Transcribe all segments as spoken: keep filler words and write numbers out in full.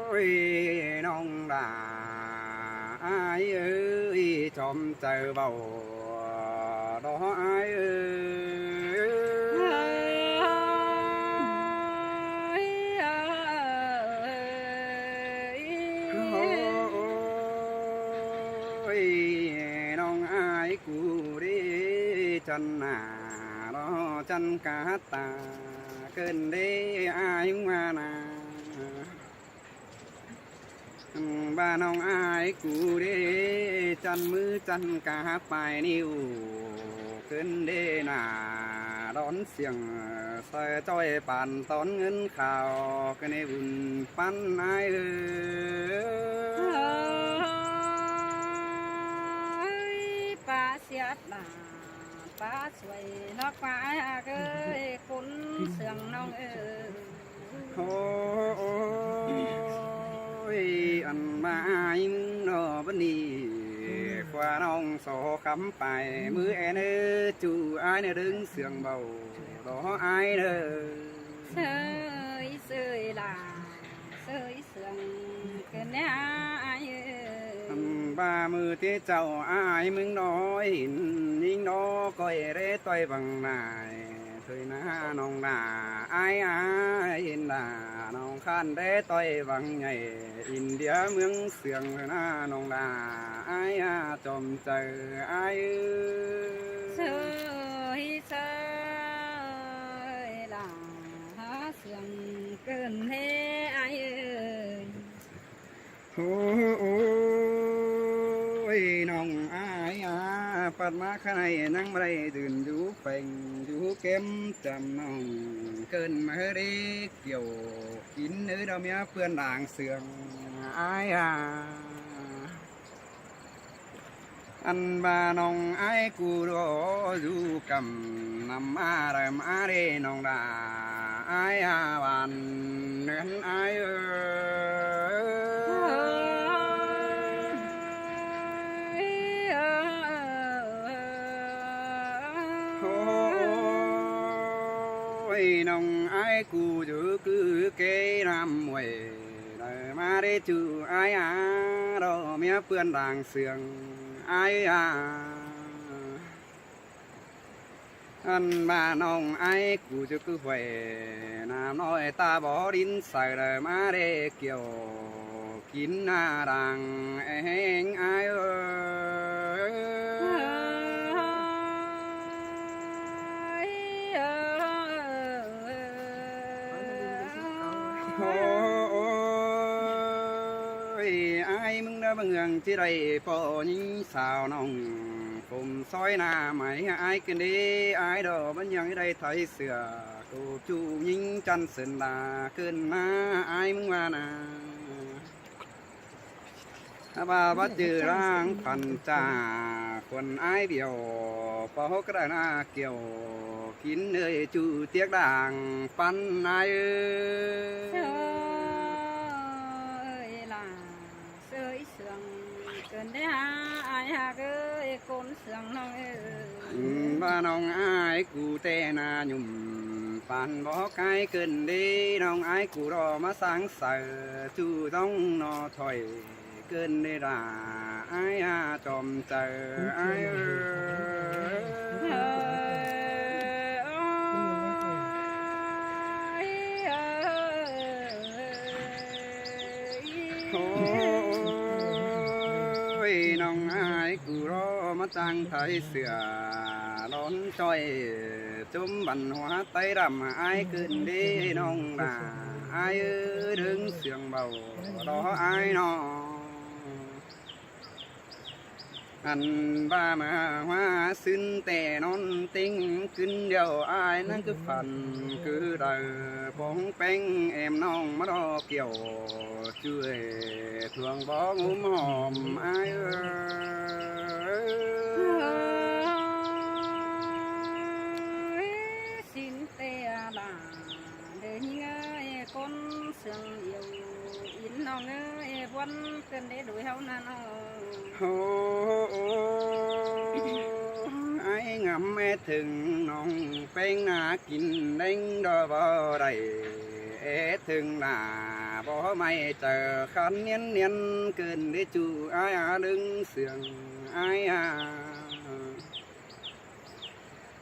Ôi, ꞌnọng đa ai ơi, chom chaư báu đó ai ơi. Ôi, ꞌnọng ai cu đé chăn nả đó chăn cá ta cơn đé ai ꞌmá nả. ꞌVa ꞌnọng ai cu đé chăn ꞌmứ chăn cá pay ꞌniu cơn đé nả đón siêng soi ꞌchoi pán tón ꞌngớn khao cơn đé bun păn ai ơi. Pá siết đa pá suối ꞌnọng pá ai ꞌcới cốn siêng ꞌnọng ơi. Ôi, ăn ꞌmá ai ꞌnọ báu ꞌnị, ꞌquá ꞌnọng so khắm pay ꞌmứ ên ới, ꞌchu ai ꞌnớ ꞌlớng siêng báu đó ai ꞌnớ. Sơi sơi lả sơi siêng cơn đé ai ơi. Ăn ꞌva ꞌmự té chảu ai ꞌmứng ꞌnọ ꞌnhính ꞌnọ ꞌcoi đé ꞌtoi văng nải. Thôi ꞌna ꞌnọng đa ai ai in đa ꞌnọng khăn đé ꞌtoi văng nhảy in đĩa ꞌmướng siêng. Thôi ꞌna ꞌnọng đa ai a chom chaư ai ơi. Sơi sơi lả siêng cơn đé ai ơi. Ôi, ꞌnọng ai a, pắt ꞌmá khá ꞌnị ꞌnăng ꞌmá đảy dưn dú pheng dú kém chăm ꞌnọng cơn ꞌmá đé kiẻo kín ới đó ꞌmía ꞌpươn đang siêng ai a. Ăn ꞌva ꞌnọng ai cu đó dú căm năm a đam a đé ꞌnọng đa ai a van nuyến ai ơi. Ôi, ꞌnọng ai cu dú cứ kê năm muối đam a đé ꞌchu ai a đó ꞌmía ꞌpươn đang siêng ai a. Ăn ꞌva ꞌnọng ai cu dú cứ huế năm ꞌnọi ta bó đin saư đam a đé kiẻo kín ꞌna đang ên ai ơi. Ôi, ai ꞌmứng ꞌnớ báu ꞌngương ꞌchí đảy ꞌpo ꞌnhính sao ꞌnọng phôm soi ꞌna mai ai cơn đé ai đó báu ꞌnhắng đảy thái sửa. Cô ꞌchu ꞌnhính chăn sưn đa cơn ꞌna ai ꞌmứng ꞌva ꞌna. Bá bá ꞌchư đang păn ꞌchạ khuôn ai bẻo, pó hốc đa ꞌna kiẻo kín ới ꞌchu tiếc đang păn ai ơi. Sơi lả sơi siêng cơn đé ai ꞌcới cốn siêng ꞌnọng ơi. Ăn ꞌva ꞌnọng ai cu té ꞌna nhùm păn bó cai cơn đé ꞌnọng ai cu đó ꞌmá sáng saư ꞌchu dóng ꞌnọ thôi. Cơn đé đa ai a chom chaư ai ơi. Ôi, ꞌnọng ai cu đó ꞌmá chang thái sửa đón ꞌchoi chốm văn hóa Tây đam ai cơn đé ꞌnọng đa ai ơi, ꞌlớng siêng báu đó ai ꞌnọ. Ăn ꞌva ꞌmá ꞌhua sưn té ꞌnón ꞌtếng cứn điêu ai ꞌnăng cứ phăn cứ đaư bóng péng em ꞌnọng ꞌmá đó kiẻo chuối thuông bó ngúm hòm ai ơi. Sín té lả đé ꞌnhính ơi, cốn siêng iêu in ꞌnọng ơi, ꞌbuôn cơn đé đuổi ꞌháu ꞌna ꞌnọ. Hô, ai ngả Ngắm é thưng ꞌnọng ꞌpéng ꞌná kin đéng đo báu đảy, é thưng lả báu ꞌmạy chaư khăn ꞌniến ꞌniến ꞌcợn đé ꞌchu ải a ꞌlứng siêng ải a.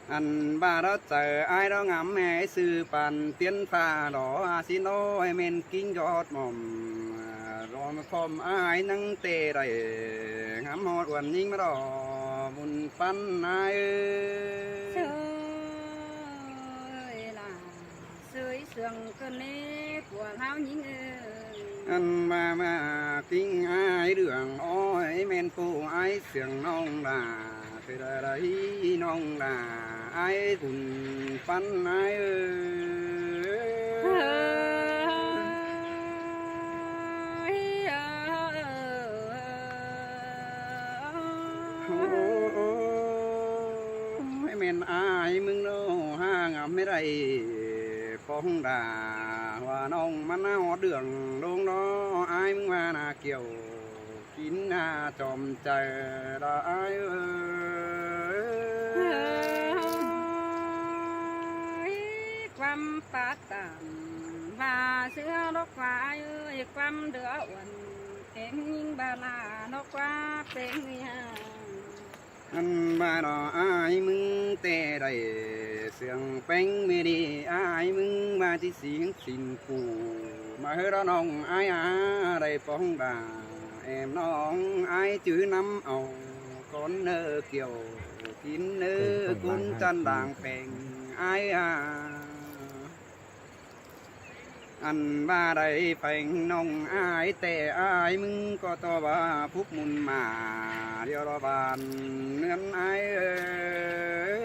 Ăn ꞌva đó chaư ải đó ngắm é sư păn tiên pha đó a ꞌsịn đó é ꞌmen king giọt mỏm, ꞌlóm phom ải ꞌnăng tê đảy ngắm ꞌhọt uôn ꞌnhính ꞌmá đó ꞌmun păn ải ơi. Sơi là sơi sương cơn nê của háo nhính ơi. Ăn ꞌva ꞌmá king ải đường ói ꞌmen pô ải siêng ꞌnọng đa, tê đa đa ꞌnọng đa ải ꞌmun păn ải ơi. Ôi, ꞌmen ải ꞌmứng ꞌnớ ha ngắm ꞌmá đảy ꞌpóng đa, ꞌva ꞌnọng ꞌmắn ꞌhọt đường ꞌlống đó ải ꞌmứng ꞌva ꞌná kiẻo kin ꞌná chom chaư đó ải ơi. Quăm pát tản ꞌva sứa lốc ꞌva ải ơi, quăm đứa uôn kéng ꞌnhính ꞌva là lốc ꞌva péng ꞌnị ha. Ăn ꞌva đó ải ꞌmứng tê đảy siêng péng ꞌmí đi ải ꞌmứng ꞌva ꞌchí sính sính pú. ꞌMá ꞌhứ đó ꞌnọng ải a đảy ꞌpóng đa, em ꞌnọng ải chứ ꞌnắm au cón ꞌnớ kiẻo kin ꞌnớ cún chăn đang péng ải a. Ăn ꞌva đảy péng ꞌnọng ải tê ải ꞌmứng ꞌcọ tó ꞌva phúc ꞌmun ꞌmá điêu đó bản ꞌnưn ải ơi.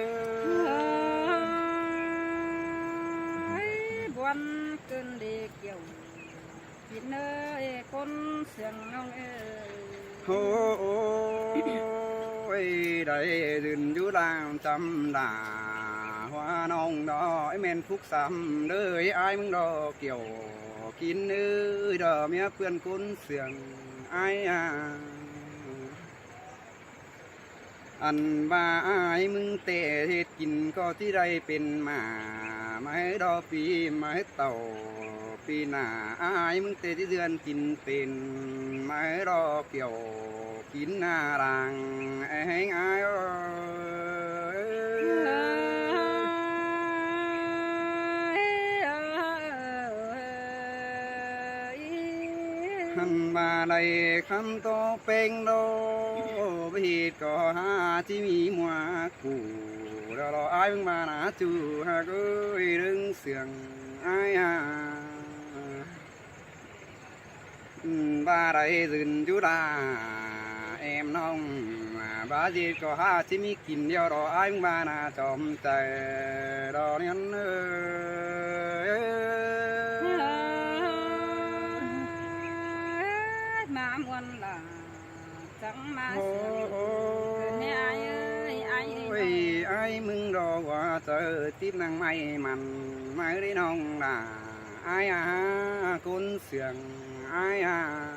Buôn cơn đi kiẻo kin ꞌnớ cốn siêng ꞌnọng ơi. Hô ôi, đảy dưn dú đang chăm đa, ꞌhua ꞌnọng đó ꞌmen phúc sắm đới ải ꞌmứng đó kiẻo kin ꞌnớ đó ꞌmía ꞌpươn cốn siêng ải a. Ăn ꞌva ải ꞌmứng tê ꞌdệt kin ꞌcọ ꞌchí đảy pên ꞌmá, ꞌmá ꞌhứ đó pi ꞌmá ꞌhứ tảu pi nả ải ꞌmứng tê ꞌchí dươn kin pên, ꞌmá ꞌhứ đó kiẻo kin ꞌná đang é ꞌhéng ải ơi. Ăn ꞌva đảy khăn tó péng đó, báu ꞌhịt ꞌcọ ha ꞌchí ꞌmí ꞌmua cú đó đó ải ꞌmứng ꞌva ꞌná ꞌchu ha ꞌcới ꞌlứng siêng ải a. Ăn ꞌva đảy dưn dú đa, em ꞌnọng ꞌva ꞌhịt ꞌcọ ha ꞌchí ꞌmí kin điêu đó ải ꞌmứng ꞌva ꞌná chom chaư đó ꞌnị ơi. ꞌMá ꞌmuôn lả chắng ꞌmá siêng cơn ꞌnị ải ơi, ải ơi. Ôi, ải ꞌmứng đó ꞌva chaư tít năng ꞌmạy mẳn ꞌmá ꞌhứ đi ꞌnọng đa ải a, cốn siêng ải a.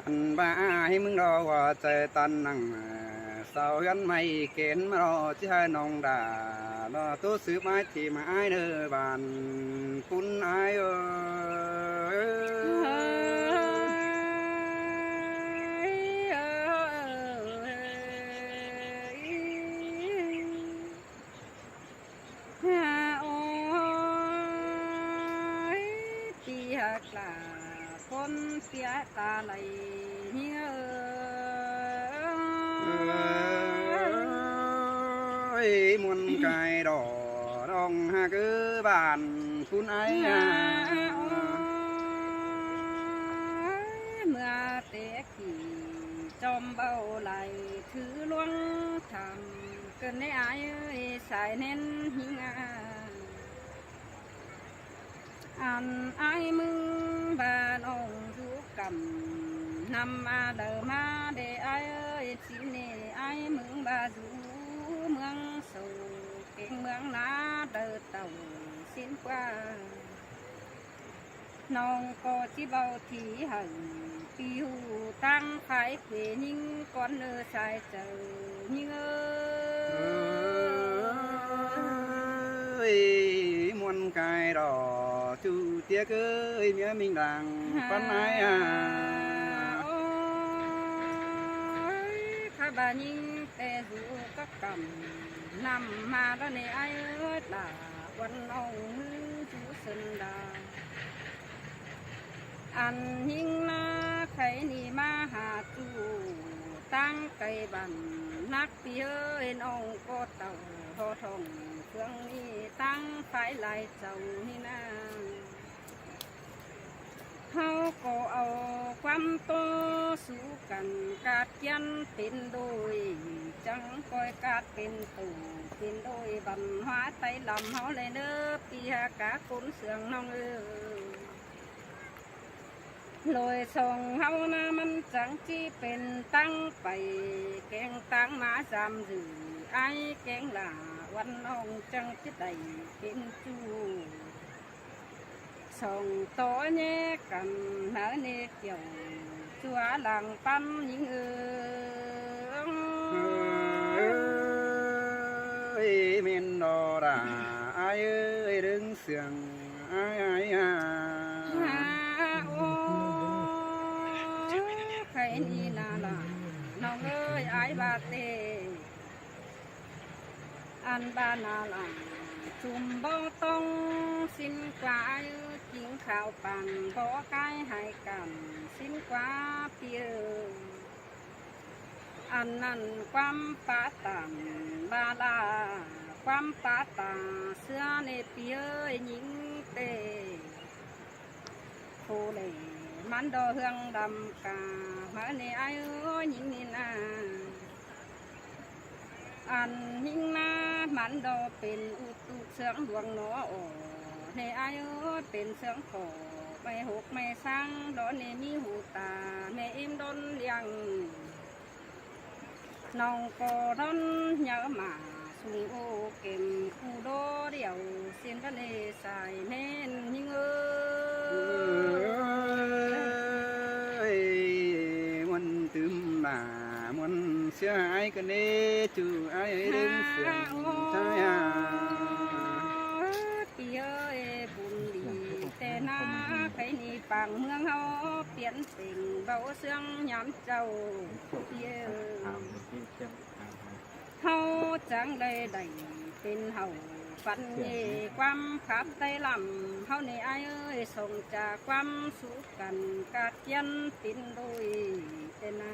Ăn ꞌva ải ꞌmứng đó ꞌva chaư tăn năng, ơ, sau ꞌhướn ꞌmạy kén ꞌmá đó ꞌchí ha ꞌnọng đa, đó ꞌtố sứp ải ꞌchí ꞌmá ải ꞌnớ bản cún ải ơi. Ôi, ꞌpi ꞌhặc lả cốn ꞌpi ꞌhặc ta lay ꞌnhính ơi. Ôi, ꞌmuôn cai đỏ đong ꞌhặc ꞌcứ bản cún ải a. Ôi, ꞌmưa té kỉ chom báu lai thứ ꞌluống tham cơn ꞌnị ải ơi, sai ꞌnén ꞌhính a. Ăn ải ꞌmứng ꞌva ꞌnọng dú căm ꞌnặm a đaư ꞌmá đé ải ơi, ꞌchí ꞌnị ải ꞌmứng ꞌva dú ꞌmướng sổ kéng ꞌmướng ná đaư tảu ꞌsịn ꞌquá. ꞌNọng ꞌcọ ꞌchí báu thi hảư ꞌpi ꞌhụ ꞌtáng phái khuê ꞌnhính cón ꞌnớ sai chaư ꞌnhính ới. ꞌMuôn cai đỏ ꞌchu tiếc ới, ꞌmía ꞌminh đang pắn ái a. Ôi, khá ba ꞌnhính té dú cắp căm năm ꞌmá đó ꞌnị ái ới, ta ꞌquan ꞌnọng ꞌhứ dú sưn đa. Ăn ꞌnhính ꞌná kháy ꞌnị ꞌmá ha ꞌchu ꞌtáng cai băn nắc ꞌpi ới, ꞌnọng ꞌcọ tảu ꞌhọt hỏng ꞌphướng ꞌnị ꞌtáng phái lai chảu ꞌnị ꞌna. ꞌHáu ꞌcọ au ꞌquám ꞌtố sú căn ꞌcạt ꞌkiến pên đôi, chắng ꞌcoi ꞌcạt pên tổ, pên đôi văn hóa Tây lăm ꞌháu ꞌlẹ ꞌnớ ꞌpi ha cá ꞌcốn sương ꞌnọng ới. ꞌLôi song ꞌháu ꞌná ꞌmắn chắng ꞌchí pên ꞌtáng pay, kéng ꞌtáng ꞌmá dăm dử ái, kéng lả ꞌquan ꞌnọng chắng ꞌchí đảy pên ꞌchu song tó ꞌnhé căn ꞌnớ ꞌnị, kiẻo ꞌchua lăng păm ꞌnhính ới. Ơi, ꞌmen đó đa ái ới, ꞌlớng sương ái ái a. Ôi, kháy ꞌnị ꞌná lả ꞌnọng ới, ái ꞌva ꞌtẹ ăn ꞌva ꞌná lả, chum báu ꞌtóng sín ꞌquá ái ới, king khao pang bó cai hại cản sín ꞌquá ꞌpi ới. Ăn ꞌnặn ꞌquám pá tản ꞌva ꞌlạ, ꞌquám pá ta ꞌsứa ꞌnị ꞌpi ới, ꞌnhính ꞌtẹ phủ đảy ꞌmắn đó ꞌhướng đăm ca ꞌmá ꞌnị ái ới, ꞌnhính ꞌnị ꞌná. Ăn ꞌnhính ꞌná ꞌmắn đó pên út ꞌtụ sương luông nó ổ ꞌnị ái ới, pên sương khổ ꞌmạy hốc ꞌmạy sáng đó ꞌnị, ꞌmí hủ ta ꞌmẹ ím đón liang. ꞌNọng ꞌcọ đón nháư mả sung ô kêm cu đô điêu, ꞌsịn đó ꞌnị sai ꞌmen ꞌnhính ới. Ơi, ꞌmuôn tứm lả ꞌmuôn sia ái, ꞌcọ ꞌnị ꞌchu ái ới, ꞌlớng sương ái a. Ôi, ꞌpi ới, bun đi ꞌtẹ ꞌná kháy ꞌnị pang ꞌmướng ꞌháu piến pêng báu sương ꞌnhám chảu ꞌpi ới. ꞌHáu chắng đảy đảy pên hảư phăn ꞌnị ꞌquám khắp Tây lăm ꞌháu ꞌnị ái ới, song cha ꞌquám sú căn ꞌcạt ꞌkiến pên đôi ꞌtẹ ꞌná.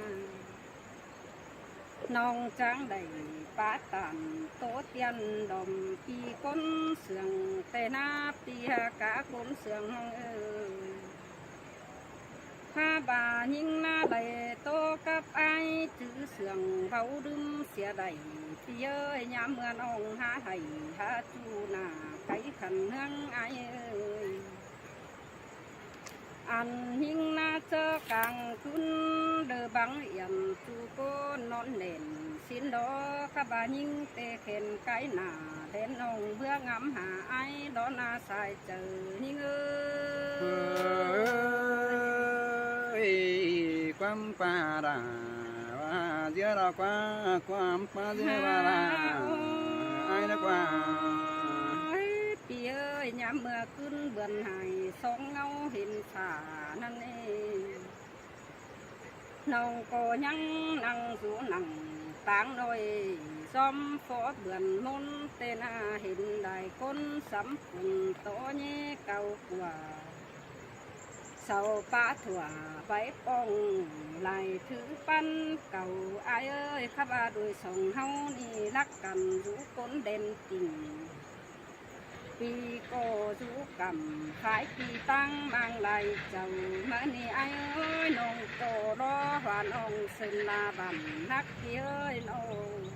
ꞌNọng chắng đảy pá tản ꞌtố tiên đom ꞌpi ꞌcốn sương ꞌtẹ ꞌná, ꞌpi ha cá ꞌcốn sương ꞌnọng ới. Khá ba ꞌnhính ꞌná đảy ꞌtố cắp ái chứ sương báu đưm sia đảy ꞌpi ới, ꞌnhám ꞌmưa ꞌnọng há hảy há ꞌchu ꞌná, cáy khăn ꞌhướng ái ới. Ăn ꞌnhính ꞌná ꞌchớ cang ꞌcứn đơ băng yem ꞌchu ꞌcốn ꞌnón nẻn ꞌsịn đó, khá ba ꞌnhính ꞌtẹ khen cái ꞌná đen ꞌnọng bứa ngắm hả ái đó ꞌná sai chaư ꞌnhính ới. Ơi, ꞌquám pá đa ꞌva ꞌdứa đa ꞌquá, ꞌquám pá ꞌdứa ꞌva đa ái đa ꞌquá. Ôi, ꞌpi ới, ꞌnhám ꞌmưa ꞌcứn bươn hải song ꞌngáu hên phả ꞌnặn ê. ꞌNọng ꞌcọ ꞌnhắng ꞌnăng dú nẳng táng ꞌnọi ꞌdóm phó bươn ꞌmôn ꞌtẹ ꞌná, hên lai ꞌcốn sắm phun tó ꞌnhé cau cua. Sau pá thua báy pong lai thứ păn cau ái ới, khắp a đuôi song ꞌháu ꞌnị lắc căn dú ꞌcốn đen tỉnh. ꞌPi ꞌcọ dú căm phái ꞌpi ꞌtáng mang lai chảu ꞌmá ꞌnị ái ới, ꞌnọng ꞌcọ lo hoàn ong sưn la bản lắc ꞌpi ới ꞌnọng.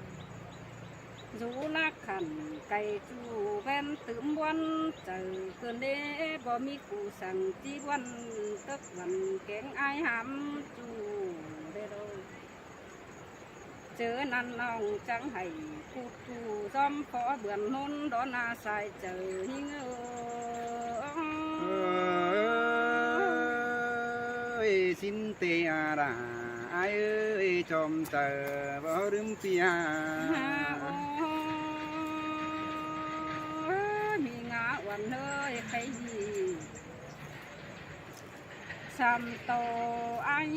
Dú lắc khăn cay ꞌchu ꞌvén tứm ꞌvắn chaư ꞌcơn đế, báu ꞌmí cu săng ꞌchí ꞌvắn tớc ꞌvắn kéng ái hám ꞌchu đê đô. ꞌChớ ꞌnặn ꞌnọng chắng hảy cút ꞌchu ꞌdóm phó bươn ꞌmôn đó ꞌná sai chaư ꞌnhính ới. Ơi, ꞌsịn ꞌtẹ a đa, ai ơi, chom chaư báu ꞌlứm ꞌpi a. ꞌMí ngả uôn ơi, khay ꞌnị. Sắm tô ai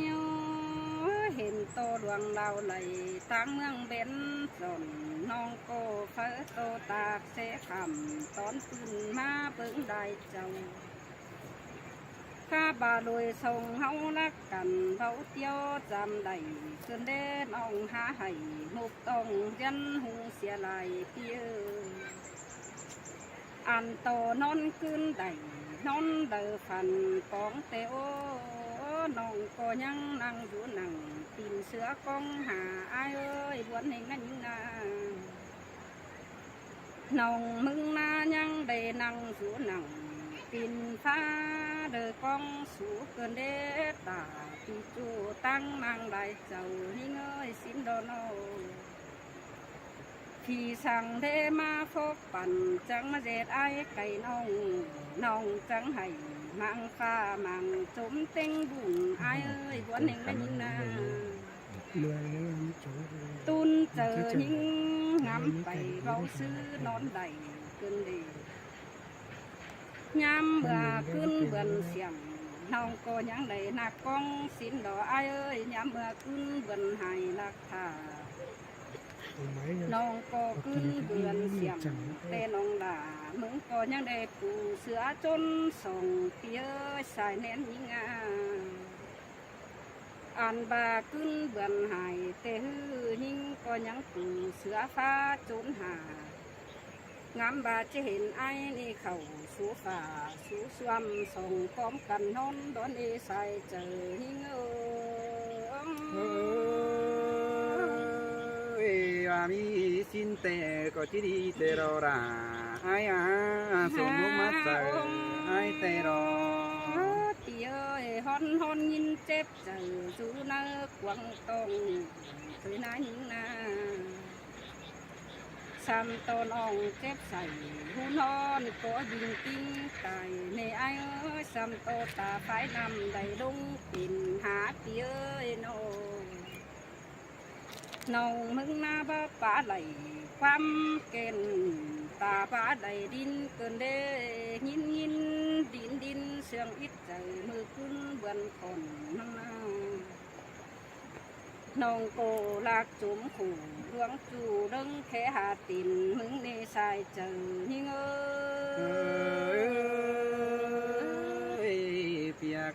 ơi, hên tô luông lao lay, táng ꞌmướng bến dọn, ꞌnọng ꞌcọ phaư tô tắc ꞌsớ khắm, tón ꞌpứng ꞌmá ꞌpứng đai chảu. Khá ꞌva ꞌlụi song ꞌháu lắc căn, báu ꞌtiếu chăm đảy, ꞌcứn đé ꞌnọng hả hảy, ꞌmộc tong ꞌdán ꞌhung sia lai ꞌpi ơi. Ăn tô ꞌnón ꞌcứn đảy, ꞌnón đaư phăn póng ꞌtẹ ô, ꞌnọng ꞌcọ ꞌnhắng ꞌnăng dú nẳng, tin sứa cóng hả ai ơi, ꞌbuôn ꞌneng ꞌnặn ꞌnhính ꞌna. ꞌNọng ꞌmứng ꞌná ꞌnhắng đảy ꞌnăng dú nẳng, tin ꞌphạ đaư cóng sú ꞌcứn đé ta, ꞌpi ꞌchu táng ꞌmáng lai chảu ꞌnhính ơi, ꞌsịn đo ꞌnọ. ꞌPi săng đé ꞌmá phốc păn, chắng ꞌmá ꞌdệt ai cay ꞌnọng, ꞌnọng chắng hảy ꞌmáng ꞌphạ ꞌmáng chốm ꞌtếng bun ai ơi, ꞌbuôn ꞌneng ꞌnặn ꞌnhính ꞌna. ꞌTun chaư ꞌnhính ngắm pay báu ꞌsứ ꞌnón đảy ꞌcứn đé. ꞌNhám ꞌmưa ꞌcứn bươn siam, ꞌnọng ꞌcọ ꞌnhắng đảy ꞌnặc cóng ꞌsịn đo ai ơi, ꞌnhám ꞌmưa ꞌcứn bươn hảy lắc thả. ꞌNọng ꞌcọ ꞌcứn bươn siam, ꞌtẹ ꞌnọng đa, ꞌmứng ꞌcọ ꞌnhắng đảy pú sứa ꞌchốn song ꞌpi ơi, sai ꞌnén ꞌnhính a. Ăn ꞌva ꞌcứn bươn hảy ꞌtẹ ꞌhứ ꞌnhính ꞌcọ ꞌnhắng pú sứa ꞌphạ ꞌchốn hả. Ngắm ꞌva ꞌchí hên ai ꞌnị khảu sú phả sú ꞌsuôm song cóm căn ꞌnón đón ꞌnị sai chaư ꞌnhính ơi. Ơi, ꞌva ꞌmí ꞌsịn ꞌtẹ ꞌcọ ꞌchí đi ꞌtẹ ꞌlẹo đa, ai a, sôm ꞌmốc ꞌmá chaư ai ꞌtẹ ꞌlẹo. Ơ, ꞌpi ơi, ꞌhón ꞌhón ꞌnghín chếp chaư dú ꞌnớ quảng tong, ꞌtoi ꞌná ꞌnhính ꞌna. Sắm tô ꞌnọng chếp say, hún ꞌhón ꞌcọ binh kin tai, ꞌnị ai ơi, sắm tô ta phái năm đảy ꞌlống pên hả ꞌpi ơi ꞌnọ. ꞌNọng ꞌmứng ꞌná báu pá đảy ꞌquám kên, ta pá đảy đin ꞌcứn đé, ꞌnhính ꞌnhính đin đin, sương ít chaư ꞌmự ꞌcứn bươn khỏn ꞌnăng ꞌna. ꞌNọng ꞌcọ lắc chốm khủ luông ꞌchu đơng khé hả tin ꞌmứng ꞌnị sai chaư ꞌnhính ơi. Ơi, ꞌpi a,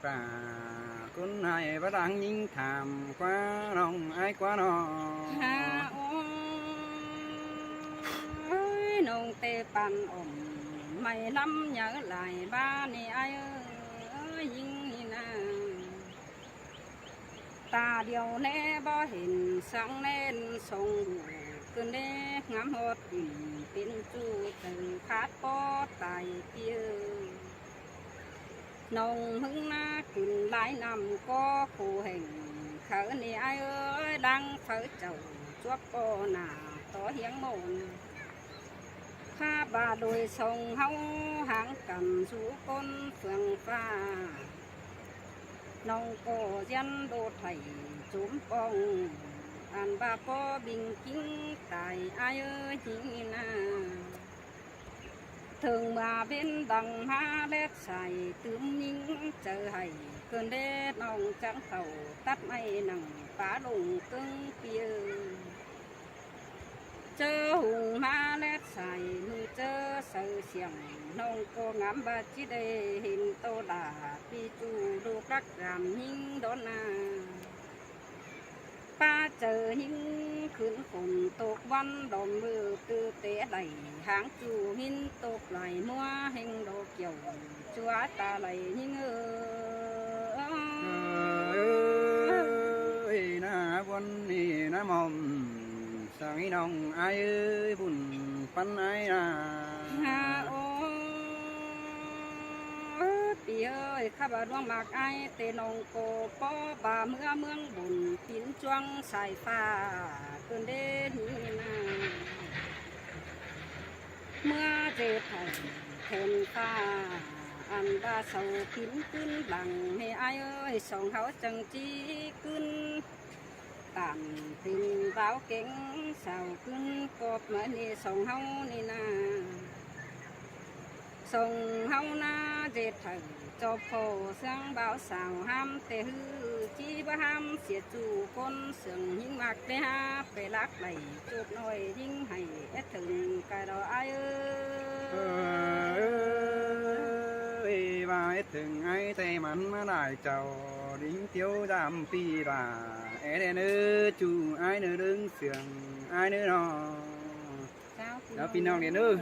ꞌcốn ai báu đang ꞌnhính tham ꞌquá ꞌnọng ai ꞌquá ꞌnọng. Hả ơi, ꞌnọng ꞌtẹ păn ỏm ꞌmạy ꞌlắm nháư lai ꞌva ꞌnị ai ơi, ꞌnhính ꞌnị ꞌna. Ta điêu ꞌnê báu hên sáng ꞌnén song ꞌlụk ꞌcứn đé ngắm ꞌhọt ỉm pên ꞌchu chaư khát ꞌpó tai ꞌpi ơi. ꞌNọng ꞌmứng ꞌná ꞌcứn lai năm ꞌcọ khổ hẻng kháư ꞌnị ai ơi, đang phaư chảu chuốp ꞌcọ nả tó hiếng ꞌmôn. Khá ꞌva ꞌlụi song ꞌháu háng căn dú ꞌcốn phương ꞌphạ. ꞌNọng ꞌcọ ꞌdiến đô thảy chốm pong, ăn ꞌva ꞌcọ binh kin tai ai ơi ꞌnhính ꞌna. Thơng ꞌmá bến đăng ꞌmá lét sai tứm ꞌnhính chaư hảy, ꞌcứn đé ꞌnọng chắng khảu tắt ꞌmạy nẳng pá ꞌlống ꞌcứng ꞌpi ơi. ꞌChớ hung ꞌmá lét sai ꞌmự ꞌchớ saư siẻng, ꞌnọng ꞌcọ ngắm ꞌva ꞌchí đảy hên tô đa ꞌpi ꞌchu ꞌlụk lắc gam ꞌnhính đón ꞌna. ꞌPá chaư ꞌnhính khửn khôn tốc ꞌvắn đom ꞌmự tư té đảy, háng ꞌchu ꞌnghín tốc lai ꞌmúa ꞌhêng đo kiẻo, ꞌchua ta lai ꞌnhính ơi. Ơi, ꞌna ꞌbuôn ꞌnị ꞌna mom, săng ꞌnọng ai ơi, bun păn ai a. Hả ơi, ꞌpi ơi, khắp ꞌva ꞌluống ꞌmặc ai ꞌtẹ ꞌnọng ꞌcọ ꞌpó ꞌva ꞌmứa ꞌmướng bun pín ꞌchuông sai ꞌphạ ꞌcứn đé ꞌnị ꞌna. ꞌMứa ꞌdệt thảy thên ꞌphạ Ăn ꞌva sau kin ꞌcứn lăng ꞌnị ải ơi, song ꞌháu chắng ꞌchí ꞌcứn. Tản tin báo kéng sau ꞌcứn cóp ꞌmá ꞌnị song ꞌháu ꞌnị ꞌna. Song ꞌháu ꞌna ꞌdệt thảu ꞌchọ ꞌpo ꞌsướng báo sau ꞌhăm té ꞌhứ ꞌchí báu ꞌhăm sia ꞌchu ꞌcốn sương ꞌhính ꞌmặc té hák pé lác đảy chốt ꞌnọi ꞌhính hảy é thửng cai đó ải ơi. Ơi, ꞌva é thửng ải té mẳn ꞌmá lai chảu đính tiếu dăm pi đa. É đen ơ, ꞌchu ải ꞌnớ ꞌlớng sương ải ꞌnớ ꞌnọ. Cháo ꞌpi ꞌnọng đen ơ.